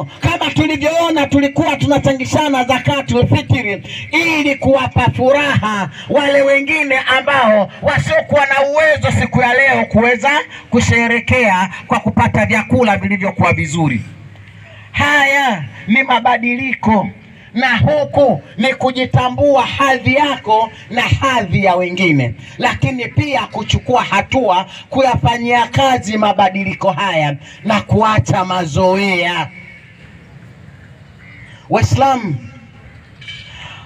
Leo kama tulivyoona, tulikuwa tunachangishana zakatul fitri ili kuwapa furaha wale wengine ambao wasiokuwa na uwezo siku ya leo kuweza kusherekea kwa kupata vyakula vilivyokuwa vizuri. Haya ni mabadiliko, na huku ni kujitambua hadhi yako na hadhi ya wengine, lakini pia kuchukua hatua kuyafanyia kazi mabadiliko haya na kuacha mazoea. Waislamu,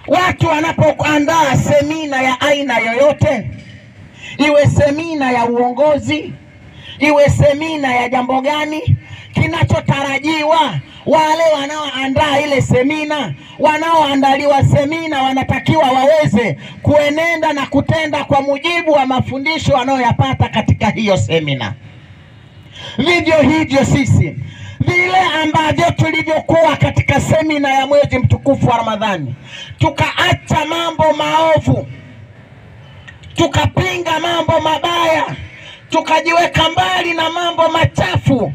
watu wanapoandaa semina ya aina yoyote, iwe semina ya uongozi, iwe semina ya jambo gani, kinachotarajiwa wale wanaoandaa ile semina, wanaoandaliwa semina, wanatakiwa waweze kuenenda na kutenda kwa mujibu wa mafundisho wanayoyapata katika hiyo semina. Vivyo hivyo sisi, vile ambavyo tulivyokuwa katika semina ya mwezi mtukufu wa Ramadhani, tukaacha mambo maovu, tukapinga mambo mabaya, tukajiweka mbali na mambo machafu,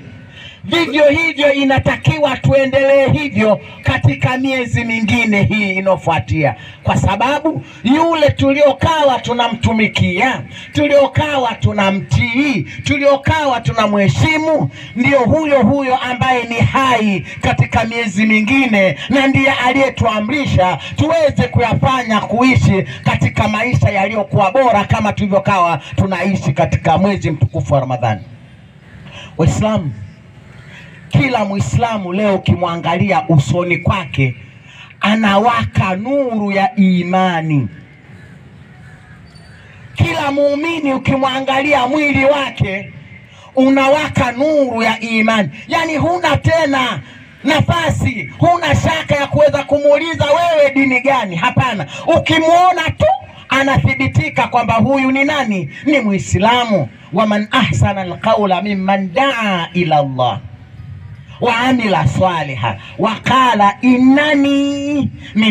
vivyo hivyo inatakiwa tuendelee hivyo katika miezi mingine hii inofuatia, kwa sababu yule tuliokawa tunamtumikia, tuliokawa tunamtii, tuliokawa tunamheshimu, ndio huyo huyo ambaye ni hai katika miezi mingine, na ndiye aliyetuamrisha tuweze kuyafanya kuishi katika maisha yaliyokuwa bora kama tulivyokawa tunaishi katika mwezi mtukufu wa Ramadhani. Waislamu, kila Muislamu leo ukimwangalia usoni kwake anawaka nuru ya imani. Kila muumini ukimwangalia mwili wake unawaka nuru ya imani. Yani huna tena nafasi, huna shaka ya kuweza kumuuliza wewe dini gani. Hapana, ukimuona tu anathibitika kwamba huyu ni nani? Ni Muislamu. Waman ahsana alqawla mimman daa ila Allah wa amila saliha wa qala innani min